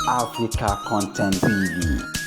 Africa Content TV.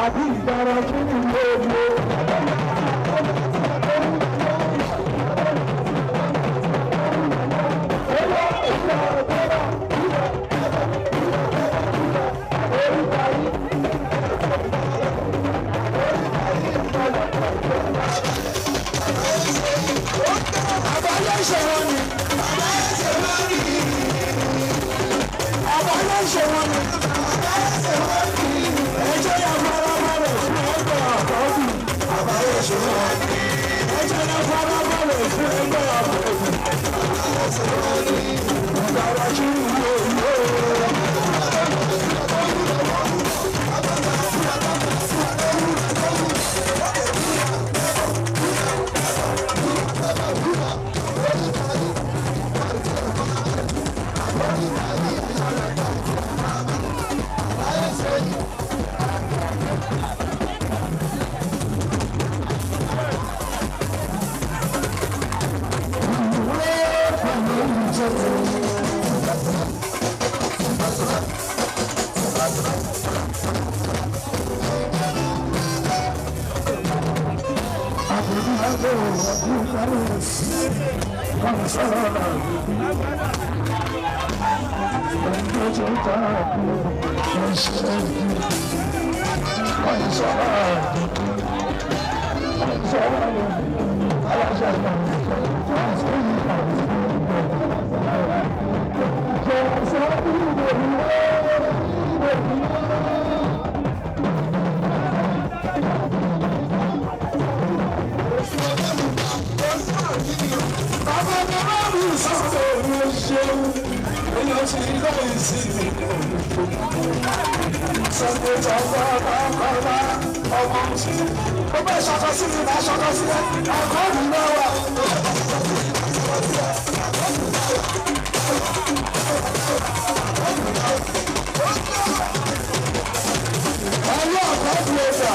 Àbí ìdára kí ni yóò yó. Àbáyé ìṣòro ni. Àbáyé ìṣòro ni. Ẹjọ́ yà farabalẹ̀ fún ẹgbẹ́ àkọ́bí. Àbáyé ìṣòro ni. Ẹjọ́ yà farabalẹ̀ fún ẹgbẹ́ àkọ́bí. Àbáyé ìṣòro ni. Ìgbàlá kí ni yóò yó. Bàbá mi máa ń sọ̀rọ̀ òun ṣeun, èèyàn ti lóyún sí mi. Sọ̀rọ̀ tọ́gbà bàbá ọmọ tí. Ó bẹ́ ṣọkọ sí mi, máa ṣọkọ sí ẹ, ọkọ mi náà wà. Ọwọ́ ọ̀kọ́ bu ẹ̀fà.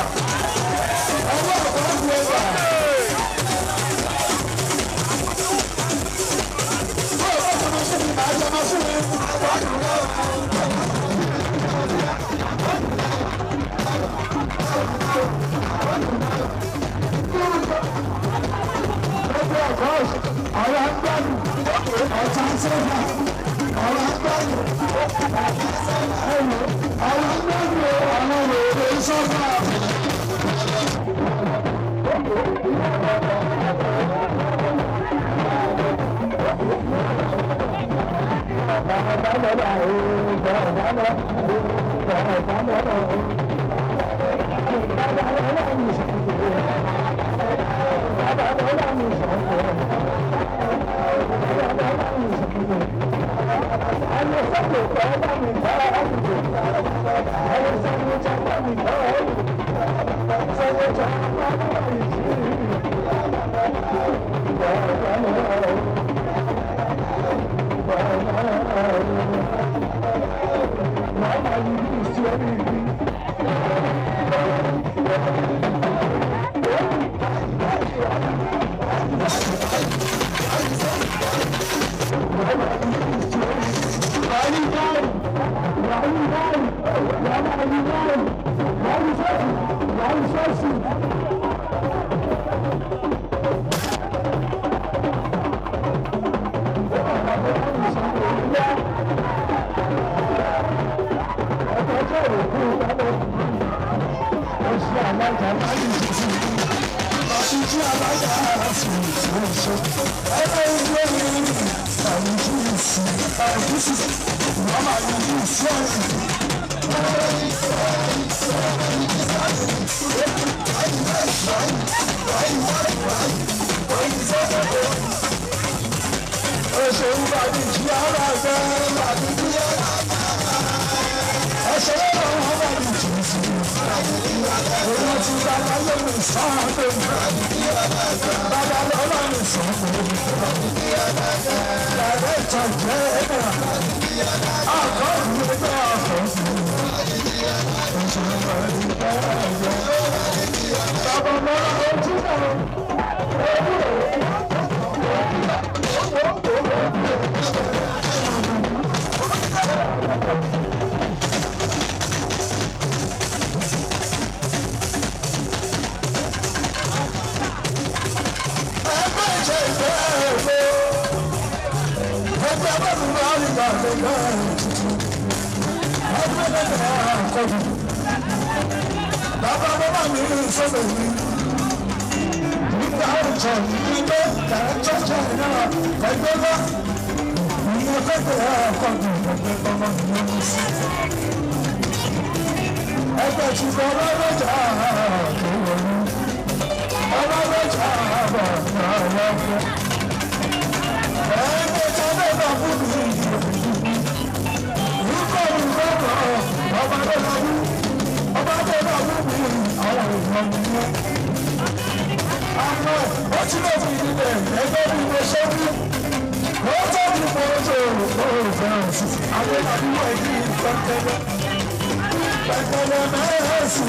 Ọwọ́ ọ̀kọ́ bu ẹ̀fà. Ẹgbẹ́ abẹ́mi máa ń gbà lẹ́gbẹ́ ẹgbẹ́ lẹ́gbẹ́ àkọ́bù. Bàbá bàbá mi ní sọ́dọ̀ mi. Nígbà òjò nígbà kàrẹ́jọ́jọ́ náà ẹgbẹ́ bá. Ìyẹn fẹ́fẹ́ àkọ́bù ẹgbẹ́ bàbá mi ní sí. Ẹgbẹ́ ṣùgbọ́n ọlọ́jà tó wọlé. Ọlọ́jà àbọ̀ náà lọ́kọ́. Ẹgbẹ́ tọ́lẹ̀ bá fún mi. Nígbà olùkọ́ ọba tó bá wú. Ọba tó bá wú mi àwọn èèyàn mi ní. Àmọ́ ó ti lè fi ìdílé ẹgbẹ́ mi lè ṣe wí. Ó tọ́jú mọ́ ojú òòrùn fẹ́ràn sí. Àwọn àdúgbò ẹ̀yìn pẹ́pẹ́lẹ́. Pẹ́pẹ́lẹ́ mẹ́rẹ̀ẹ́sì.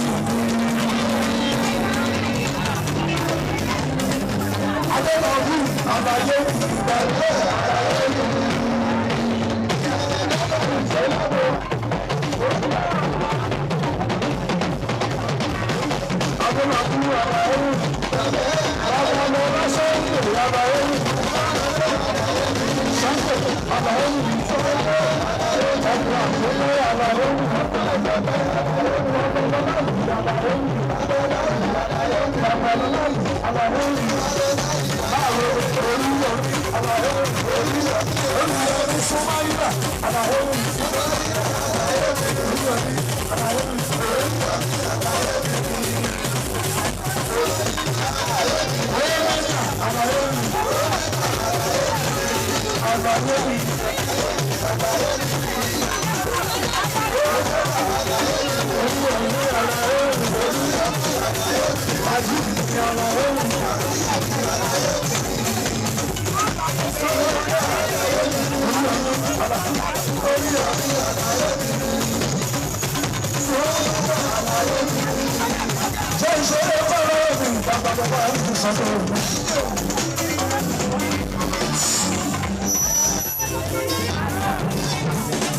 Adébọ̀bí àbáyé ìgbàgbọ́ àbáyé. Adébọ̀bí àbáyé. Bàbá ọmọ sọ́ńdè àbáyé. Sọ́ńdè àbáyé. Ọkọ̀ àgbélé àbáyé. Jẹ́ ìṣeré fọ́lọ́ mi, bàbá bàbá mi sọ́dọ̀ mi.